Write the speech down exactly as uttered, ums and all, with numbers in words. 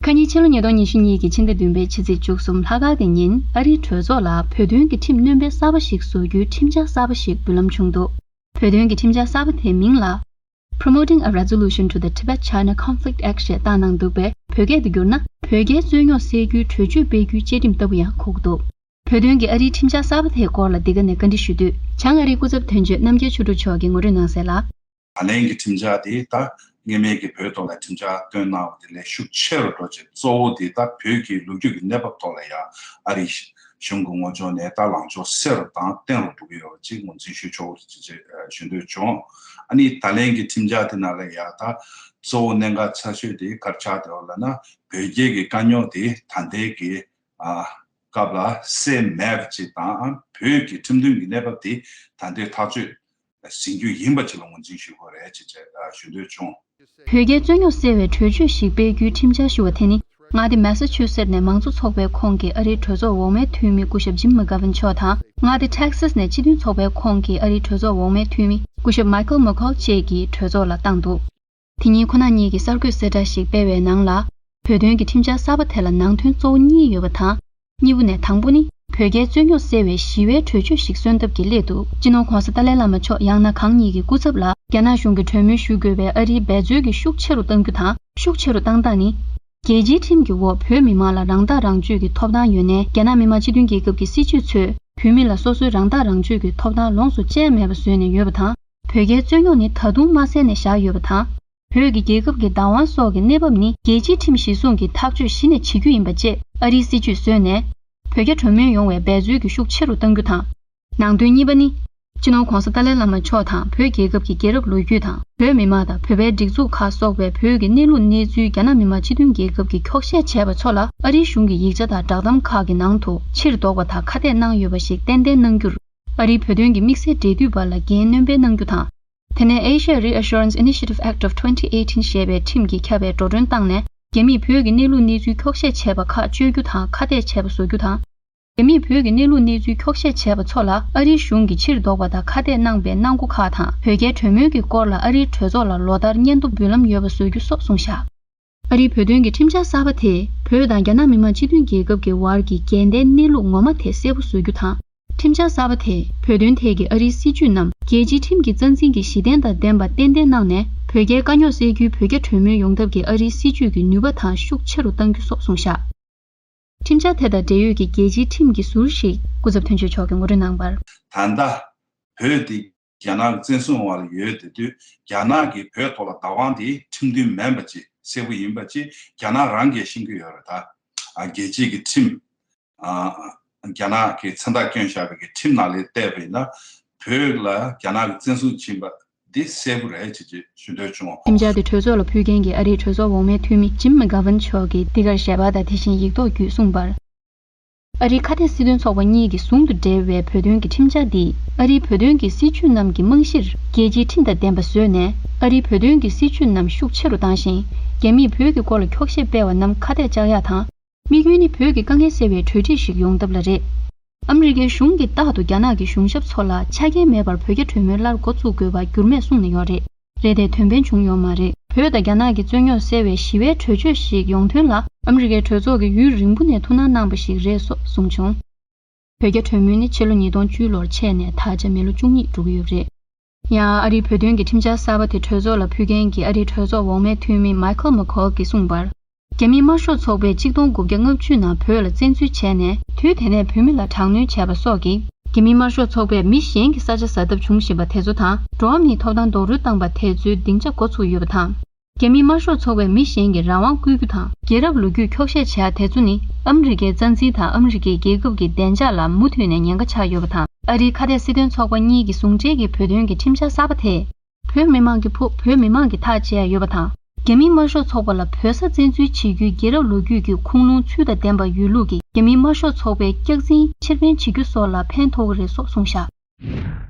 ཁ་ཉིན་ཕྱི་ལོ་ཉིས་སྟོང་ཉི་ཤུ་གཉིས་ཀྱི་ཕྱི་ཟླ་བདུན་པའི་ཕྱི་ཚེས་བཅུ་གསུམ་ལྷག་དཀར་གྱི་ཉིན་ཨ་རིའི་གྲོས་ཚོགས་ལ་བོད་དོན་གྱི་ཁྲིམས་སྣོན་པ་གསར་པ་ཞིག་བཟོ་རྒྱུའི་ཁྲིམས་འཆར་གསར་པ་ཞིག་འབུལ་ལམ་བྱུང་འདུག་བོད་དོན་གྱི་ཁྲིམས་འཆར་གསར་པ་དེའི་མིང་ལ། Promoting a Resolution to the Tibet-China Conflict Act ཞེས་བཏགས་གནང་འདུག་པས། བོད་སྐད་དུ་བསྒྱུར་ན། བོད་རྒྱའི་རྩོད་རྙོག་སེལ་རྒྱུའི་གྲོས་ཆོད་སྤེལ་རྒྱུའི་བཅའ་ཁྲིམས་ལྟ་བུ་ཡང་གོ་གི་འདུག་བོད་དོན་གྱི་ཨ་རིའི་ཁྲིམས་འཆར་གསར་པ་དེའི་སྐོར་ལ་འདི་ག་ནས་བཀའ་འདྲི་ཞུ་དུས། བྱང་ཨ་རིའི་སྐུ་ཚབ་དོན་གཅོད་རྣམ་རྒྱལ་ཆོས་སྒྲོན་མཆོག་གིས་ངོ་སྤྲོད་གནང་གསལ་ལ། ད་ལན་གྱི་ཁྲིམས་འཆར་དེ་ད་སྔོན་མའི་གི་བོད་ཐོག་ལ་ཁྲིམས་འཆར་བཏོན་གནང་བ་དེ་ལས་ཤུགས་ཆེ་རུ་འགྲོ་ཆེད། གཙོ་བོ་དེ་ད་བོད་ཀྱི་ལོ་རྒྱུས་ཀྱི་གནས་བབ་ཐོག་ལ་ཡང་ཨ་རིའི་གཞུང་གི་ངོས་ཕྱོགས་ནས་ད་ལངས་ཕྱོགས་གསལ་རུ་དང་བརྟན་རུ་འགྲོ་གི་ཡོད་པ་ཅིག་ངོས་འཛིན་ཞུ་ཆོག་ཅེས་ཞུ་འདོད་བྱུང་། ཨ་ནི་ད་ལན་གྱི་ཁྲིམས་འཆར་དེ་ནང་ལ་ཡང་ད་གཙོ་བོ་གནད་འགག་ཆེ་ཤོས་དེ་ག་རེ་ཆགས་བསྡད་ཡོད་ལབ་ན། བོད་རྒྱའི་གི་དཀའ་རྙོག་དེ་ད་ལྟའི་གི་ཨ་སྐབས་ལ་སེལ་མེད་པ་ཅིག་དང་། བོད་ཀྱི་ཁྲིམས་མཐུན་གྱི་གནས་བབ་དེ་ད་ལྟའི་ཐག་གཅོད་ཟིན་རྒྱུ་ཡིན་པ་ཅིག་ལ་ངོས་འཛིན་ཞུ་དགོས་རེད་ཅེས་ཞུ་འདོད་བྱུང་། བོད་རྒྱའི་རྩོད་རྙོག་སེལ་བའི་གྲོས་ཆོད་ཞིག་སྤེལ་རྒྱུའི་ཁྲིམས་འཆར་ཞུ་བ་དེ་ནི། མངའ་སྡེ་མེ་ས་ཆུ་སེད་ནས་མང་གཙོ་ཚོགས་པའི་ཁོངས་ཀྱི་ཨ་རིའི་གྲོས་ཚོགས་འོག་མའི་འཐུས་མི་སྐུ་ཞབས་ཇིམ་མེག་གྷ་ཝིན་མཆོག་དང་། མངའ་སྡེ་ཊེག་སཱས་ནས་སྤྱི་མཐུན་ཚོགས་པའི་ཁོངས་ཀྱི་ཨ་རིའི་གྲོས་ཚོགས་འོག་མའི་འཐུས་མི་སྐུ་ཞབས་མའི་ཁལ་མེ་ཁོལ་བཅས་ཀྱིས་གྲོས་ཚོགས་ལ་བཏང་འདུག་དེ་ཉིན་ཁོ་ན་གཉིས་ཀྱིས་གསར་འགོད་གསལ་བསྒྲགས་ཤིག་སྤེལ་བའི་ནང་ལ། བོད་དོན་གྱི་ཁྲིམས་འཆར་གསར་པ་དེ་ལ་ནང་དོན་གཙོ་བོ་གཉིས་ཡོད་པ་དང་། གཉིས་པོ་ནས་དང་པོ་ནི། བོད་རྒྱའི་རྩོད་རྙོག་སེལ་བའི་ཞི་བའི་གྲོས་ཆོད་ཞིག་སོན་ཐབས་ཀྱི་སླད་དུ། སྤྱི་ནོར་༧གོང་ས་ཏཱ་ལའི་བླ་མ་མཆོག་ཡང་ན་གང་ཉིད་ཀྱི་སྐུ་ཚབ་ལ་རྒྱ་ནག་གཞུང་གིས་གྲོས་མོལ་ཞུ་དགོས་པའི་ཨ་རིའི་འབད་རྩོལ་གྱི་ཤུགས་ཆེ་རུ་གཏང་རྒྱུ་དང་། ཤུགས་ཆེ་རུ་བཏང་སྟངས་ནི། རྒྱལ་སྤྱིའི་ཁྲིམས་ཀྱི་འོག་བོད་མི་མང་ལ་རང་ཐག་རང་གཅོད་ཀྱི་ཐོབ་ཐང་ཡོད་ནའི། རྒྱ་ནག་མི་དམངས་སྤྱི་མཐུན་རྒྱལ་ཁབ་ཀྱི་སྲིད་བྱུས་ཚོས་བོད་མི་ལ་སོ་སོའི་རང་ཐག་རང་གཅོད་ཀྱི་ཐོབ་ཐང་ལོངས་སུ་སྤྱད་མེད་པ་བཟོས་ནས་ཡོད་པ་དང་། བོད་རྒྱའི་རྩོད་རྙོག་ནི་ད་དུང་མ་སེལ་ནས་བཞག་ཡོད་པ་དང་། བོད་ཀྱི་རྒྱལ་ཁབ་ཀྱི་བདག་དབང་སོགས་ཀྱི་གནས་བབ་ནི་རྒྱལ་སྤྱིའི་ཁྲིམས་གཞི་བཟུང་གིས་ཐག་གཅོད་གཞི་ནས་བྱེད་རྒྱུ་ཡིན་པ་བཅས་ཨ་རིའི་སྲིད་བྱུས་བཟོས་ནས། བོད་རྒྱ་གྲོས་མོལ་ཡོང་བའི་འབད་རྩོལ་གྱི་ཤུགས་ཆེ་རུ་གཏང་རྒྱུ་དང་། ནང་དོན་གཉིས་པ་ནི། སྤྱི་ནོར་༧གོང་ས་ཏཱ་ལའི་བླ་མ་མཆོག་དང་བོད་རྒྱལ་ཁབ་ཀྱི་རྒྱལ་རབས་ལོ་རྒྱུས་དང་། བོད་མི་མང་དང་བོད་པའི་སྒྲིག་འཛུགས་ཁག་སོགས་པའི་བོད་ཀྱི་གནས་ལུགས་གནས་ཚུལ་རྒྱ་ནག་མི་དམངས་སྤྱི་མཐུན་རྒྱལ་ཁབ་ཀྱིས་འཁྱོག་བཤད་བྱས་པ་ཚོ་ལ་ཨ་རིའི་གཞུང་གི་ཡིག་ཆ་དང་བསྒྲགས་གཏམ་ཁག་གི་ནང་དུ་ཕྱིར་ལྡོག་པ་དང་ཁ་གཏད་གནང་ཡོད་པ་ཞིག་གཏན་གཏན་གནང་རྒྱུར། ཨ་རིའི་བོད་དོན་གྱི་དམིགས་བསལ་འབྲེལ་མཐུད་པ་ལ་འགན་སྣོན་སྤེལ་གནང་རྒྱུ་དང་། དེ་ནས་Asia Reassurance Initiative Act of twenty eighteen ཞེས་པའི་ཁྲིམས་ཀྱིས་ཁྱབ་པའི་འགྲོ་གྲོན་བཏང་ནས། རྒྱ་མིས་བོད་ཀྱི་གནས་ལུགས་གནས་ཚུལ་འཁྱོག་བཤད་བྱས་པ་ཁག་བཅོས་རྒྱུ་དང་ཁ་གཏད་བྱས་པ་བཟོ་རྒྱུ་དང་། རྒྱ་མིས་བོད་ཀྱི་གནས་ལུགས་གནས་ཚུལ་འཁྱོག་བཤད་བྱས་པ་ཚོ་ལ་ཨ་རིའི་གཞུང་གིས་ཕྱིར་ལྡོག་པ་དང་ཁ་གཏད་གནང་པའི་གནང་སྒོ་ཁག་དང་། བོད་རྒྱའི་གྲོས་མོལ་གྱི་སྐོར་ལ་ཨ་རིའི་གྲོས་ཚོགས་ལ་ལོ་ལྟར་སྙན་ཐོ་འབུལ་ལམ་ཡོད་པ་བཟོ་རྒྱུ་སོགས་གསུངས་བཞག་ཨ་རིའི་བོད་དོན་གྱི་ཁྲིམས་འཆར་གསར་པ་དེས་བོད་དང་རྒྱ་ནག་མི་དམངས་སྤྱི་མཐུན་རྒྱལ་ཁབ་ཀྱི་བར་གྱི་འགལ་ཟླའི་གནས་ལུགས་ངོ་མ་དེ་གསལ་པོ་བཟོ་རྒྱུ་དང་། ཁྲིམས་འཆར་གསར་པ་དེས་བོད་དོན་ཐད་ཀྱི་ཨ་རིའི་སྲིད་བྱུས་རྣམས་རྒྱལ་སྤྱིའི་ཁྲིམས་ཀྱི་རྩ་འཛིན་གྱི་གཞི་རྟེན་དང་ལྡན་པ་ཏན་ཏན་གནང་ནས། བོད་རྒྱའི་དཀའ་རྙོག་སེལ་རྒྱུའི་བོད་རྒྱ་གྲོས་མོལ་ཡོང་ཐབས་ཀྱི་ཨ་རིའི་སྲིད་བྱུས་ཀྱི་ནུས་པ་དང་ཤུགས་ཆེ་རུ་གཏང་རྒྱུ་སོགས་གསུངས་བཞག་ཁྲིམས་འཆར་དེ་དང་འབྲེལ་ཡོད་ཀྱི་རྒྱལ་སྤྱིའི་ཁྲིམས་ཀྱི་ཟུར་ཞིག་སྐུ་ཚབ་དོན་གཅོད་མཆོག་གིས་ངོ་སྤྲོད་གནང་བར། ད་ལྟ་བོད་དེ་རྒྱ་ནག་གི་བཙན་བཟུང་འོག་ལ་ཡོད་དེ་དུས། རྒྱ་ནག་གིས་བོད་ཐོག་ལ་བདག་དབང་དེ་ཁྲིམས་མཐུན་མིན་པ་ཅིག་གསལ་པོ་ཡིན་པ་ཅིག་རྒྱ་ནག་རང་གིས་ཤེས་ཀྱི་ཡོད་རེད། ད་ཨ་རྒྱལ་སྤྱིའི་གི་ཁྲིམས། ཨ་རྒྱ་ནག་གི་མཚན་རྟགས་བསྐྱོན་བཞག་པའི་གི་ཁྲིམས་ནང་ལ་བལྟས་པ་ཡིན་ན། བོད་ལ་རྒྱ་ནག་གིས་བཙན་བཟུང་ཕྱིན་པ་འདི་གསལ་པོ་རེད་ཅེས་ཞུ་འདོད་བྱུང་། ཁྲིམས་འཆར་དེ་གྲོས་ཚོགས་ལ་ཕུལ་མཁན་གྱི་ཨ་རིའི་གྲོས་ཚོགས་འོག་མའི་འཐུས་མི་ཇིམ་མེག་གྷ་ཝིན་མཆོག་གིས་འདི་གར་ཞལ་པར་དང་དེ་བཞིན་ཡིག་ཐོག་བརྒྱུད་གསུངས་པར། ཨ་རིའི་ཁ་གཏད་སྲིད་དོན་ཚོགས་པ་གཉིས་ཀྱི་ཟུང་དུ་འབྲེལ་བའི་བོད་དོན་གྱི་ཁྲིམས་འཆར་འདིས། ཨ་རིའི་བོད་དོན་གྱི་སྲིད་བྱུས་རྣམས་ཀྱི་རྨང་གཞིར་རྒྱལ་སྤྱིའི་ཁྲིམས་དང་ལྡན་པ་བཟོས་ནས། ཨ་རིའི་བོད་དོན་གྱི་སྲིད་བྱུས་རྣམས་ཤུགས་ཆེ་རུ་བཏང་ཞིང་། རྒྱ་མིས་བོད་ཀྱི་སྐོར་ལ་འཁྱོག་བཤད་སྤེལ་བ་རྣམས་ཁ་གཏད་བཅག་ཡག་དང་། དམིགས་ཡུལ་ནི་བོད་ཀྱི་དཀའ་ངལ་སེལ་བའི་གྲོས་འགྲིག་ཞིག་ཡོང་ཐབས་ལ་རེད། ཨ་མི་རི་ཀའི་གཞུང་གིས་རྟག་ཏུ་རྒྱ་ནག་གི་གཞུང་ཞབས་ཚོ་ལ་ཆ་རྐྱེན་མེད་པར་བོད་རྒྱ་གྲོས་མོལ་སླར་འགོ་བཙུགས་དགོས་པ་འགྱུར་མེད་གསུངས་ནས་ཡོད་རེད། རེད་དེ་དོན་ཕན་བྱུང་ཡོད་མ་རེད། བོད་དང་རྒྱ་ནག་གི་རྩོད་རྙོག་སེལ་བའི་ཞི་བའི་གྲོས་ཆོད་ཞིག་ཡོང་དོན་ལ་ཨ་མི་རི་ཀའི་གྲོས་ཚོགས་ཀྱིས་ཡུན་རིང་པོ་ནས་ཐུགས་སྣང་གནང་པ་ཞིག་རེད་སོགས་གསུངས་བྱུང་། བོད་རྒྱ་གྲོས་མོལ་ནི་ཕྱི་ལོ་ཉིས་སྟོང་བཅུ་ལོར་ཆད་ནས་ད་ཆ་མི་ལོ་བཅུ་གཉིས་འགྲོ་གི་ཡོད་རེད། ཡང་ཨ་རིའི་བོད་དོན་གྱི་ཁྲིམས་འཆར་གསར་པ་དེ་གྲོས་ཚོགས་ལ་ཕུལ་མཁན་གྱི་ཨ་རིའི་གྲོས་ཚོགས་འོག་མའི་འཐུས་མི་མའི་ཁལ་མེ་ཁོལ་གྱིས་གསུངས་པར། རྒྱ་མིའི་དམར་ཤོག་ཚོགས་པས་གཅིག་སྟོང་དགུ་བརྒྱ་ལྔ་བཅུ་ནང་བོད་ལ་བཙན་འཛུལ་བྱས་ནས། དུས་དེ་ནས་བོད་མི་ལ་དྲག་གནོན་བྱས་པ་སོགས་ཀྱིས། རྒྱ་མིའི་དམར་ཤོག་ཚོགས་པས་མི་གཞན་གྱི་ས་ཆ་ཟ་ཐབས་བྱུང་བཞིན་པ་དེ་ཚོ་དང་། འགྲོ་བ་མིའི་ཐོབ་ཐང་རྡོག་རོལ་བཏང་པ་དེ་ཚོའི་སྡིངས་ཆ་འགོ་ཚུགས་ཡོད་པ་དང་། རྒྱ་མིའི་དམར་ཤོག་ཚོགས་པས་མི་གཞན་གྱི་རང་དབང་བརྐུ་རྒྱུ་དང་། རྒྱལ་རབས་ལོ་རྒྱུས་འཁྱོག་བཤད་བྱེད་ཡ་དེ་ཚོ་ནི། ཨ་མི་རི་ཀའི་རྩ་འཛིན་དང་ཨ་མི་རི་ཀའི་རྒྱལ་ཁབ་ཀྱི་བདེ་འཇགས་ལ་མུ་མཐུད་ནས་ཉེན་ཁ་ཆགས་ཡོད་པ་དང་། ཨ་རིའི་ཁ་གཏད་སྲིད་དོན་ཚོགས་པ་གཉིས་ཀྱི་ཟུང་འབྲེལ་གྱི་བོད་དོན་གྱི་ཁྲིམས་འཆར་གསར་པ་དེས། བོད་མི་མང་གི་ཕུགས། བོད་མི་མང་གི་ཐག་བཅད་ཡ་ཡོད་པ་དང་། རྒྱ་མིའི་དམར་ཤོག་ཚོགས་པ་ལ་བོད་ས་བཙན་འཛུལ་བྱེད་རྒྱུའི་རྒྱལ་རབས་ལོ་རྒྱུས་ཀྱི་ཁུངས་ལུང་ཚུལ་དང་ལྡན་པ་ཡོད་ལུགས་ཀྱི་རྒྱ་མིའི་དམར་ཤོག་ཚོགས་པའི་སྐྱག་རྫུན་ཕྱིར་འཕེན་བྱེད་རྒྱུ་སོགས་ལ་ཕན་ཐོགས་ཀྱི་རེད་སོགས་གསུངས་བཞག